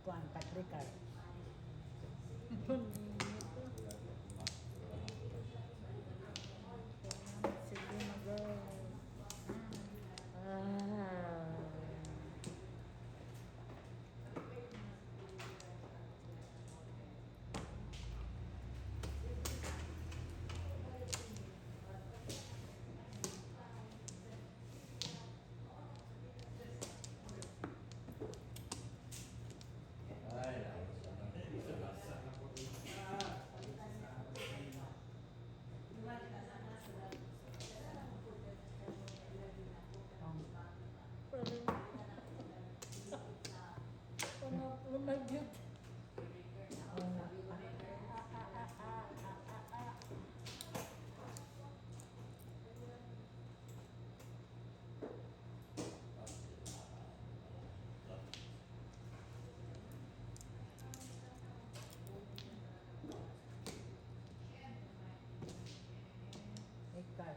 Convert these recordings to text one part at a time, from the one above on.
Kuan, patrikar. Bonito. Sige, mag-go. Ah. Ay, Parang Pangapunag yun. Nauna pa. Ikaw.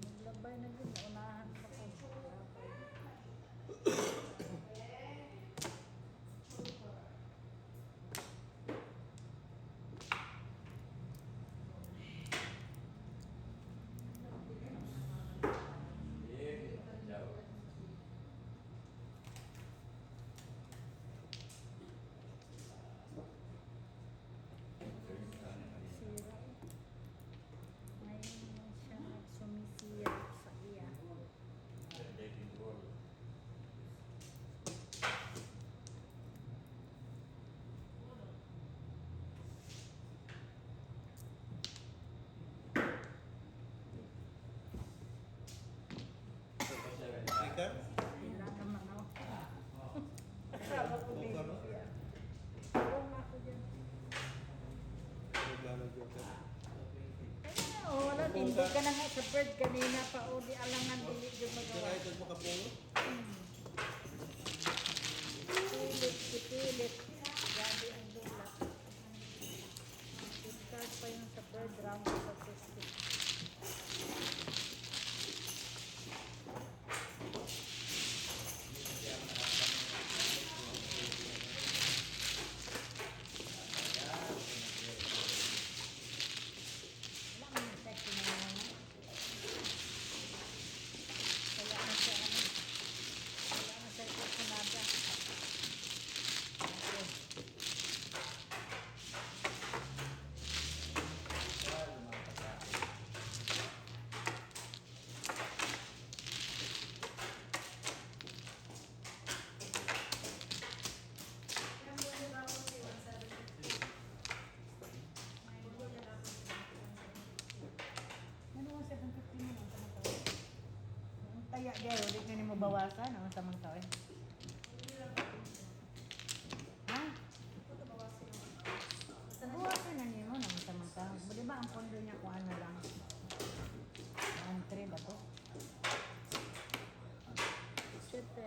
Naglabay na din. Unahan pa ko. Eh, jauh. Sira. Ngayon lang siya sumisiya sa iya. Ika? Wala naman ako. Akala ko may Buka mo? siya. Oo nga ako dyan. Reklamo dyan ka. Ay, oh, wala. Hindi ka na nga sa bird kanina pa. O, di alangan, dili yung Diyan magawa. ay ito mo kapulo? Pilit, pilit. Grabe ang dula. Start pa yung sa third round sa 60. Wala man yung sexy na naman. Wala na siya ano. Wala na siya kursunada. Okay. Ano ang 750 mo ang tamang tao? Ang taya diay, ulit na nimo bawasan ang tamang tao eh. Ha? Bawasan na nimo ng tamang tao. Di ba ang pondo niya kung ano lang? 1.3 ba to? Siyete.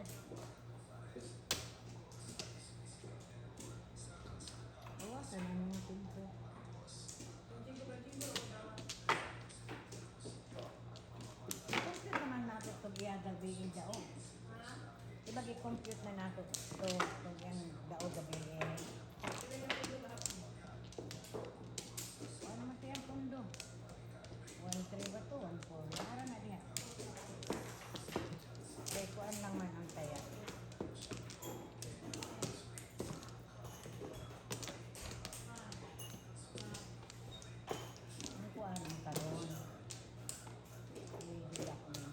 Bawasan na nimo siyempre. I-compute naman nato itong iya gabi yung dao. Diba i-compute na nato ito itong iyang dao gabi eh. Ano naman ito yung pondo? 1.3 ba to? 1.4? Ara na diya. Kaya kuan lang man ang taya. Ano kuan ang karon? I-deduct mo.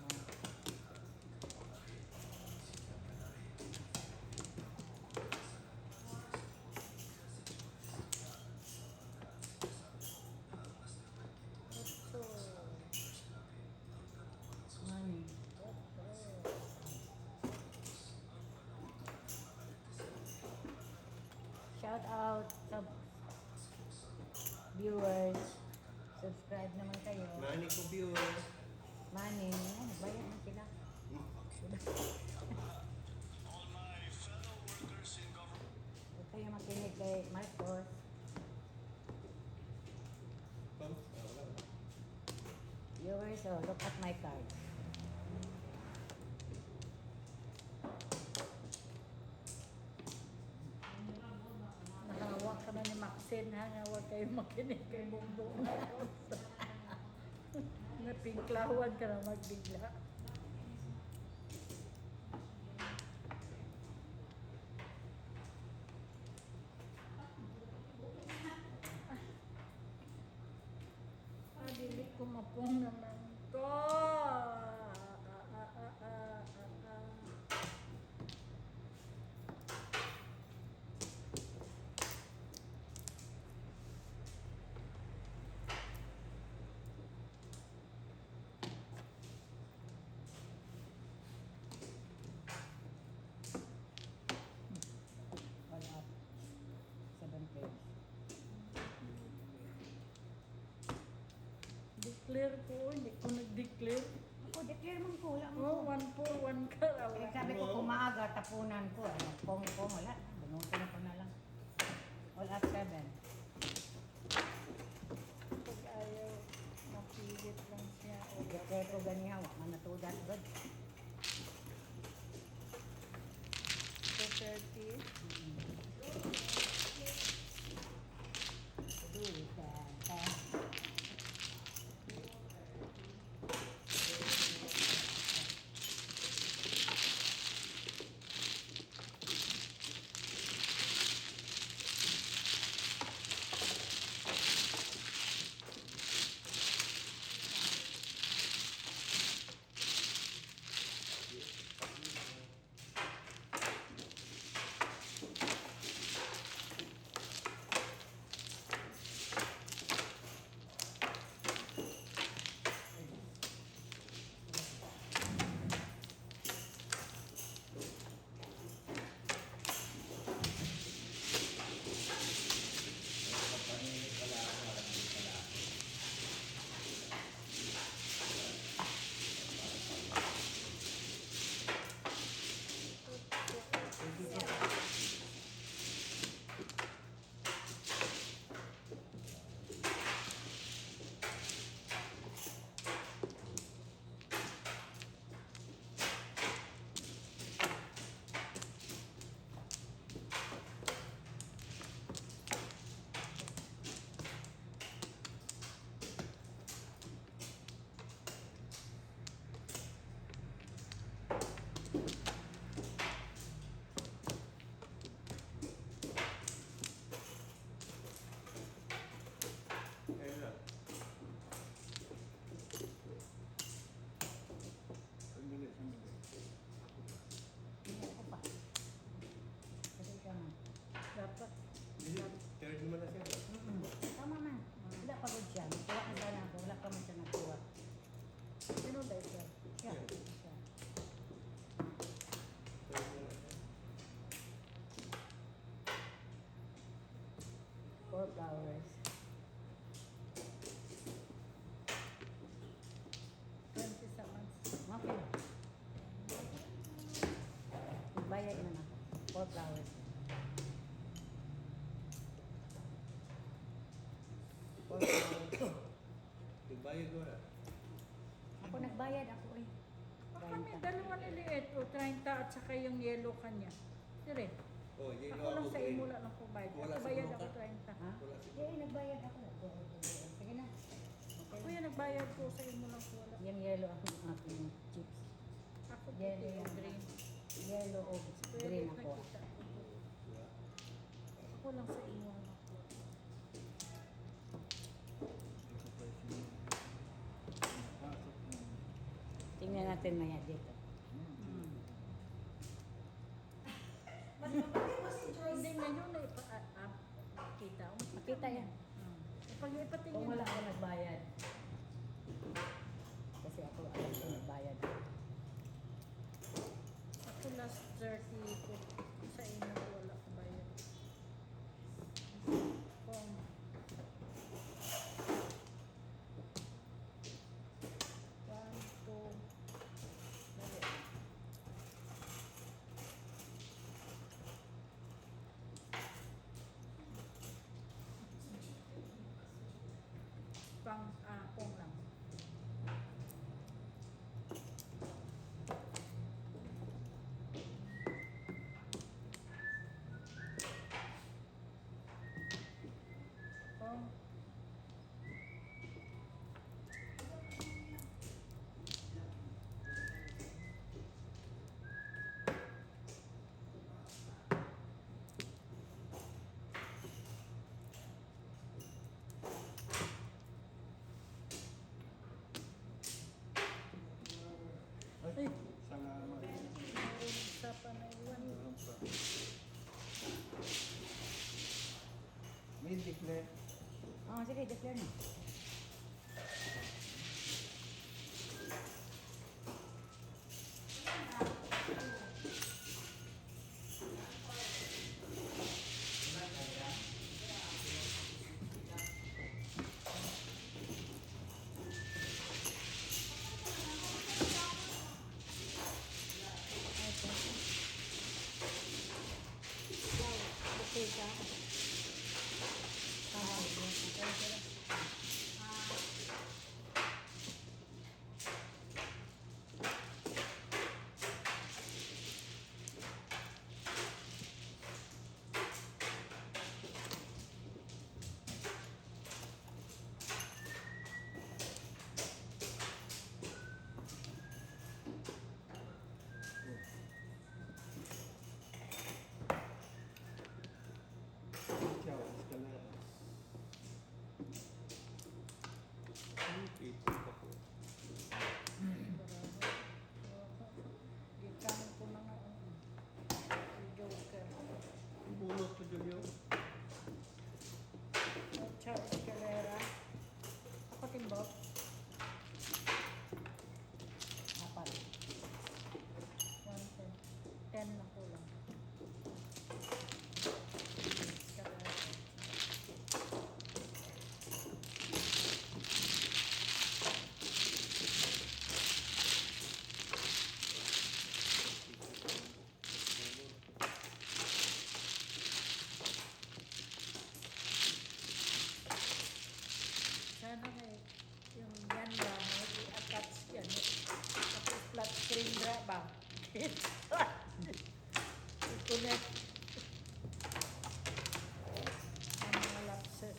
Otso. Money. Otso. Shout out sa viewers. Subscribe naman kayo. Mani ko viewer. Money. Ay, nagbayad na sila. Huwag kayo makinig kay Marcos. Pam? Ah, wala. Viewers, oh, look at my card. Bilin ha nga huwag kayo makinig kay Bongbong Marcos. Napinklawan ka na magbigla. Ah, dili ko mapong naman ko. Ah, ah, ah, ah, ah, ah. All up. Seven pairs. Declare ko, hindi ko nag-declare. Ako, declare man ko. Wala mo. Oh, 1-4-1 ka. Eh, sabi ko, kung maaga, tapunan ko. Ano, kung, wala. Bunutin ko na lang. All up seven. Pag ayaw, mapilit lang siya. O, Declare ko ganiha, wa man natudat god. 2:30. Do it. Pagpapanili pala ako, alam mo pala ako. Ayun na. Sandali, sandali. Hindi ako pa. Kasi siya man. Dapat. Hindi, third naman na siya. Tama man. Wala pagod siya. Nakuha na sana ako. Wala pa man siya nakuha. Sino ba siya? Siya. Siya. Third na na siya. Four flowers. 20 seconds. Okay lang. Nagbayad man ako. Four flowers. Four flowers. Nagbayad mo na. Ako nagbayad ako eh. Ah, kami, dalawa niliit. O, 30 at saka yung yellow kanya. Dire. Oh, yellow Ako lang ako sa green. imo lang ko bayad. Wala Ako sa bayad buluka. ako 30. Ha? Wala siguro. Hindi, nagbayad ako. Sige na. Okay. Kuya, nagbayad ko sa imo lang ko wala. Yung yellow ang aking chips. Ako Yellow puti o yung green. Yellow o Kuya, green di ako. nakita ko. Diba? Ako lang sa imo ang ako. Tingnan natin maya dito. Hindi ngayon na ipa ah, ah, kita. O, Makita yan. Pag ipatingin. Kung wala ako nagbayad. Kasi ako alam ko nagbayad. Ako last 30 ko sa inyo wala ko bayad. Kung one, two, dali. Pang, ah, pong lang. Declare. Oh, sige, declare na. Ikaw, okay ka? Ah, sige. Ciao, escalera. Ay, pizza pa ko. Gikan ko na nga ang Joker. Bunot ko dyan yun. Ocho escalera. Ako timbok. Apat. 1, 10. 10 na kulang. Escalera. Sana kay yung yan ba, may i-attach yan. Tapos flat screen ra ba? I-connect. Ang mga lapses.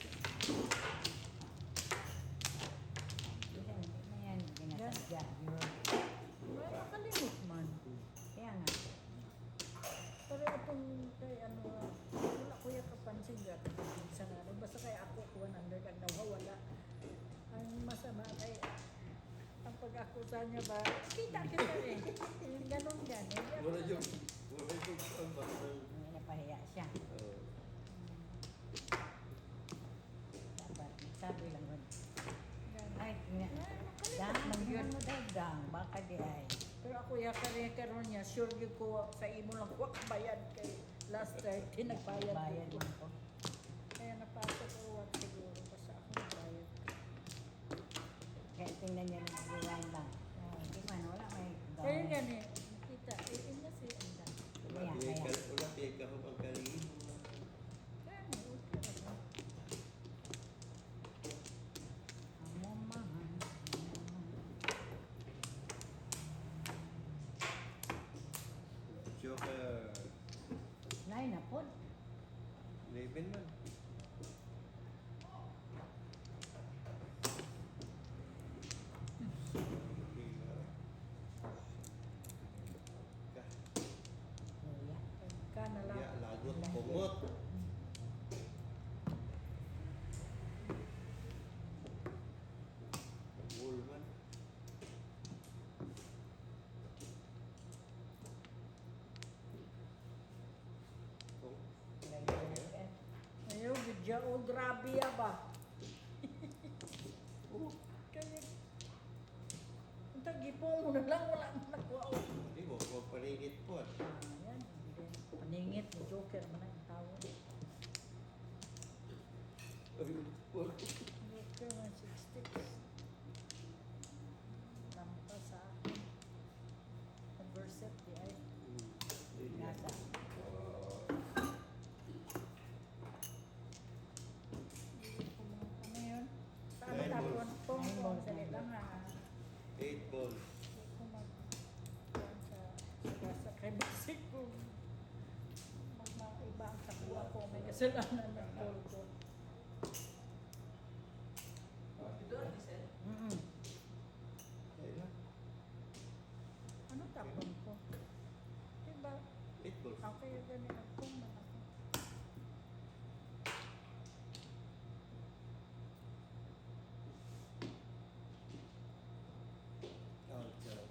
Hindi na yan, ginasadya. May nakalimot man. Kaya nga. Pero itong kay ano, wala ko yung kapansin dyan. Minsan ano, basta kay ako 100 ang nawawala. Ang masama kay ang pag-akusa niya ba, kita kita eh. Yung ganun ganun. Wala yung ang basta. Hindi napahiya siya. Oh. Dapat, sabi lang ron. Ganun. Ay, nga. Ay, Dang, nakalimot man yun. mo daw, dang. Baka di ay. Pero ako ya karon karon niya, sure gyud ko sa imo lang ko bayad kay last 30 nagbayad Bayad gyud ko. man ko. Kaya napasok ko wag siguro basta ako nagbayad. Kaya tingnan niya ng rewind lang. Oh, hindi man, wala may dang. Kaya gani, kita eh na si Anda. Wala Kaya, piyay kaya. ka, wala piyay ka ang kalingin. Gani, okay ra ba? Amo man, amo man. Joker. Nay na po. 11 man. Ka. Luya. Ka na lang. Ya, lagot, pungot. Wool man. Kung Ayaw, gidya o grabe ya ba? Oh, Kaya unta gipong mo na lang wala man nagkuha. di mo ko paningit po. Ayan, paningit ni Joker man ang tao. Ay, po. Joker 166. Lampa sa akin. Converset di ay. Nasa. Ano yun? Sa ano Nine tapon? balls. Pong Nine pong balls, sali nine lang ha. 8 balls. Hindi ko mag kuwan sa sa kay basik ko. Magmaiba ang sakuha ko. May kasalanan ng call ko. Mm-mm. Ayun lang. Ano tapon ko? Diba? 8 balls. Okay, ganun ang pong man ako. Oh, ciao.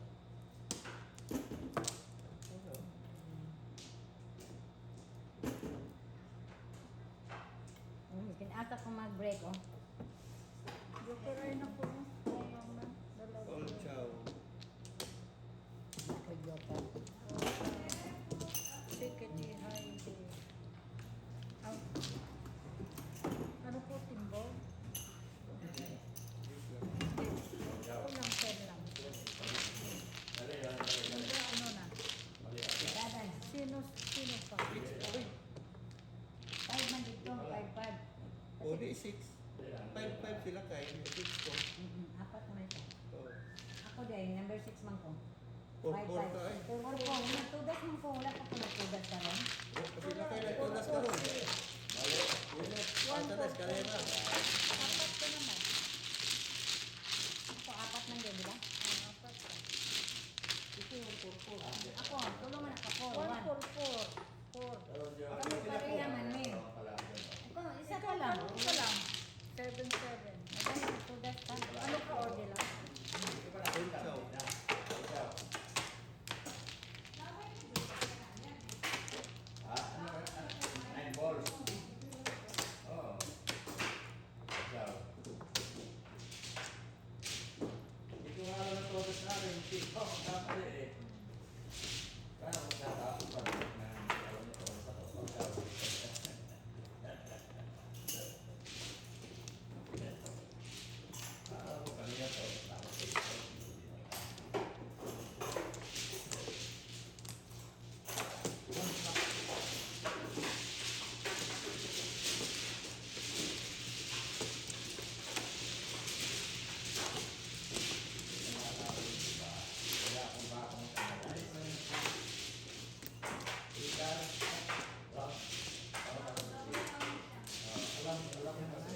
Ano? 6. 5, 5 sila kay. 6 ko. Apat naman siya. Oh. Ako din, number 6 man ko. 4, 5, 4 ka ay. 5. 4, 4. Nagtudas man ko. Wala pa ko nagtudas karon. Oh, kasi sila kay nagtudas ka ron. Asa na eskalera. Apat ka naman. Ako, apat man din, di ba? Ah, apat ka. Ito yung 4, 4. Ako, tulungan ako. 4, 1, 1. 4, 4. 4. Kami pareha man eh. Ako, isa ka lang. Ano ka lang? 7, 7. Ay, nagtudas ka. Ano ka order lang? Ikaw. Nine balls. Oh. Ikaw. Hindi ko nga alam ang todas namin. Hindi ko magkamali eh. Kaya magkatapos pa rin na alam niyo todas ako. Ikaw. Ah, ako kanina to. Tapos eh. Wala akong bakong Alam, alam mo kasi.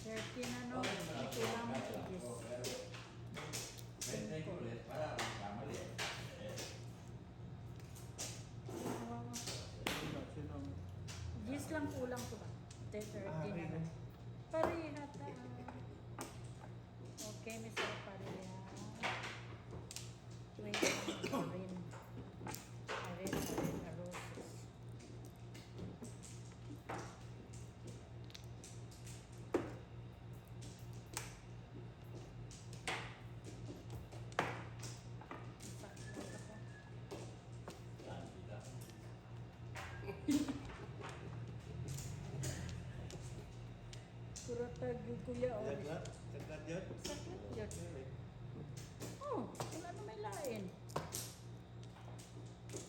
13 ano? May kulang mo tigis. Bentay ko ulit para kamali eh. Sino? Gis lang kulang ko ba? 10, 13 ano? Pareha ta. Okay, Mr. Pareha. Wait, Arin. Arin, Arin, Aroses. Sakto ako. Kuratag yung kuya o. Saglat? Saglat yun? Sakit yun. Oh, wala na may lain.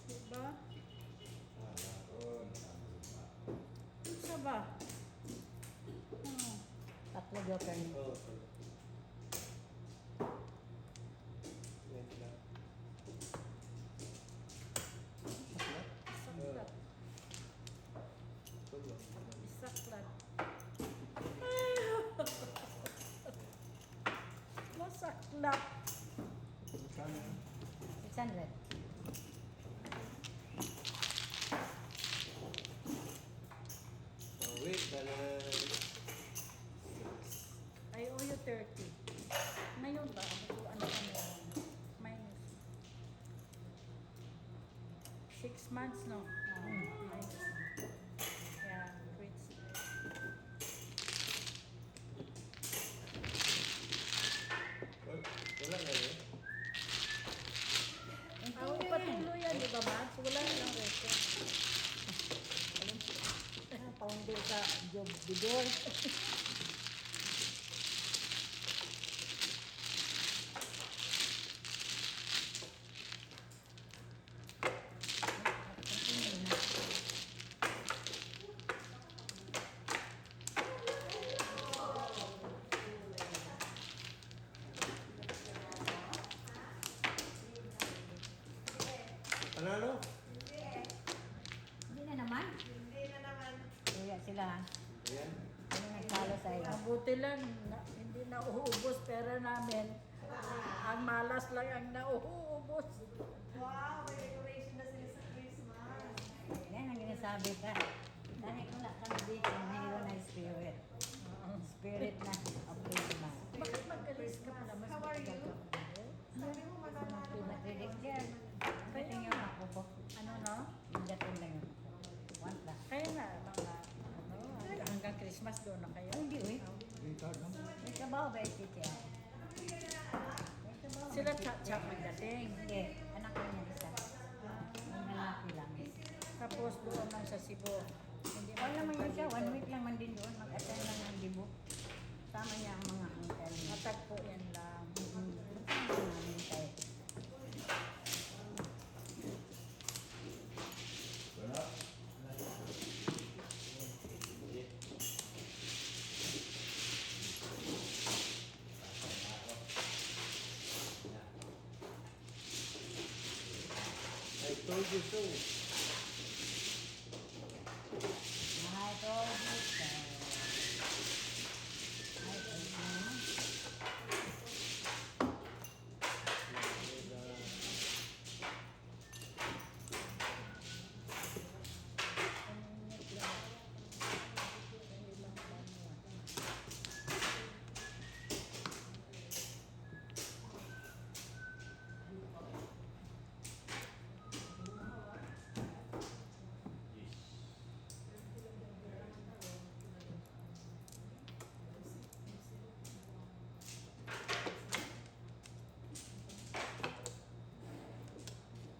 Diba? Unsa ba? Oh, Tatlo joker niya. Oo. Sorry. Wait lang. Saglat? isaklat. Tulong. Isaklat. Masaklat. Magkano? 600. Oh, wait, balance. I owe you 30. Ngayon ba? Ano ano ano? Minus. 6 months, no? Oh, minus. Yeah, quits. Wala na rin. Ah, patuloy yan, di ba, Mads? Wala lang record. Ah, Paundi sa job bidor. Panalo? Hindi na naman. Hindi na naman. Kaya sila ha. Ayan. Ano nagtalo sa iyo? Ang buti lang, na, hindi na uubos pera namin. Ang malas lang ang nauubos. Wow, may decoration na sila sa Christmas. Yan ang ginasabi ka. Dahil wala kami dito, mayroon na spirit. Spirit na of Christmas. Bakit mag-alis ka pala? Mas How are matagal you? ka pa. Sabi mo mananalo ka. Predict yan. Dating yung ako ko. Ano, no? Yung dating lang yun. One plus. Kaya nga, mga, ano, hanggang Christmas doon na kayo. Ay, hindi uy. Dito, no? May trabaho ba yung titi ah? May trabaho. Sila cha-cha magdating. Hindi. Anak ko niya isa. Yung lalaki lang. Tapos doon lang sa Cebu. Hindi Wala naman yun siya. One week lang man din doon. Mag-attend lang ng dibo. Sama niya ang mga uncle niya. Matagpo yan lang. Kasama namin tayo. Told you so. I told you so. Ay, ay, ano? Ang init lang. Ang ilang banwa. Yes.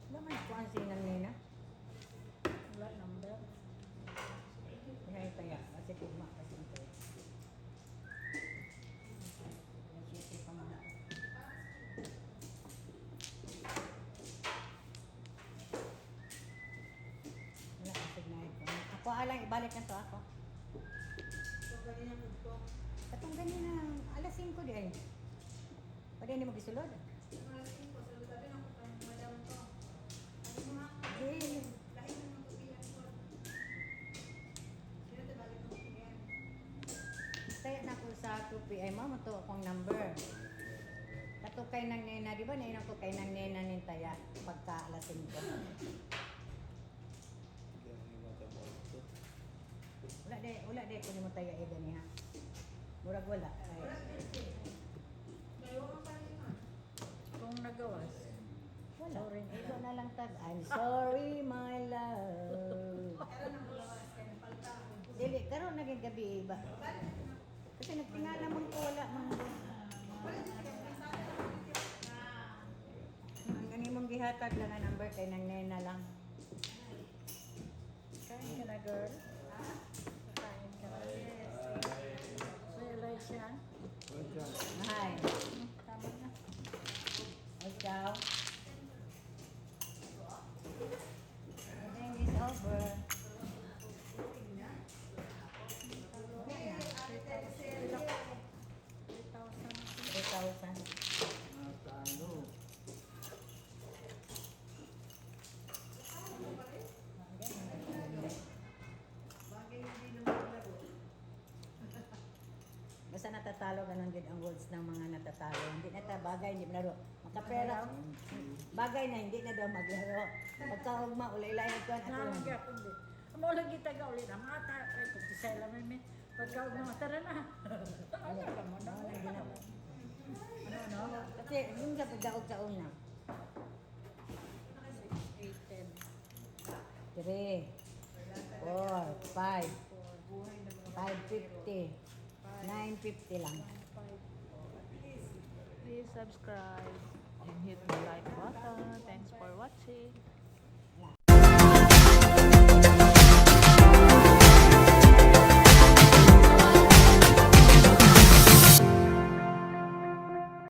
Wala man kuan si Nang Nena. Wala number. Ay, kaya. Kasi gugma kasi ito. Alas 7 pa man ako. Wala kasi na ito. Ako alang, ibalik na to ako. So, ganyan ang ko. Katong ganina, alas 5 di ay. Pwede hindi mo gisulod. Alas 5, sabi ng madam ko. Ano mo ha? Di. Lahi na ng tubihan ko. Sino ito balik ng tubihan? Kaya na ko sa 2 p.m. Mo to akong number. Kato kay nang nena, di ba nainom ko kay nang nena nin taya pagka alas 5. Hindi ako yung mata mo ito. Wala de ko nimo taya eh gani ha. Murag wala. Ay, Ngayon ang palingan. Kung nagawas. wala. Sorry. Ito na lang tag I'm sorry, my love. Pero nang gawas kay palta. Dili karon naging gabi ba. Kasi nagtingala man ko wala man ko. Wala din kay kasada lang dito. Ang animong gihatag lang ang number kay nang nena lang. Kain ka na, girl. Kain ka na. Ay, So, Elijah. Well done. Hi. Tama na. Ikaw. Everything is over. 3,000. 3,000. Natalo. Bagay hindi na maglaro. Basta natatalo, ganun din ang words ng mga natatalo. Hindi na ta bagay, hindi malaro. Makapera. Bagay na hindi na daw maglaro. Pagkaugma, ulay-lay ang kuwan. Ako Nalang lang. gyapon di. Amo lagi taga ulit ang mga ta ay pagtisay lang may pagka mga tara na. Ano ka mo na? Wala ginawa. Ano no? Kasi yung sa pagdaog sa una. 8, 10, 3, 4, 5, 550, 950 lang. 5. Please subscribe and hit the like button. Thanks for watching.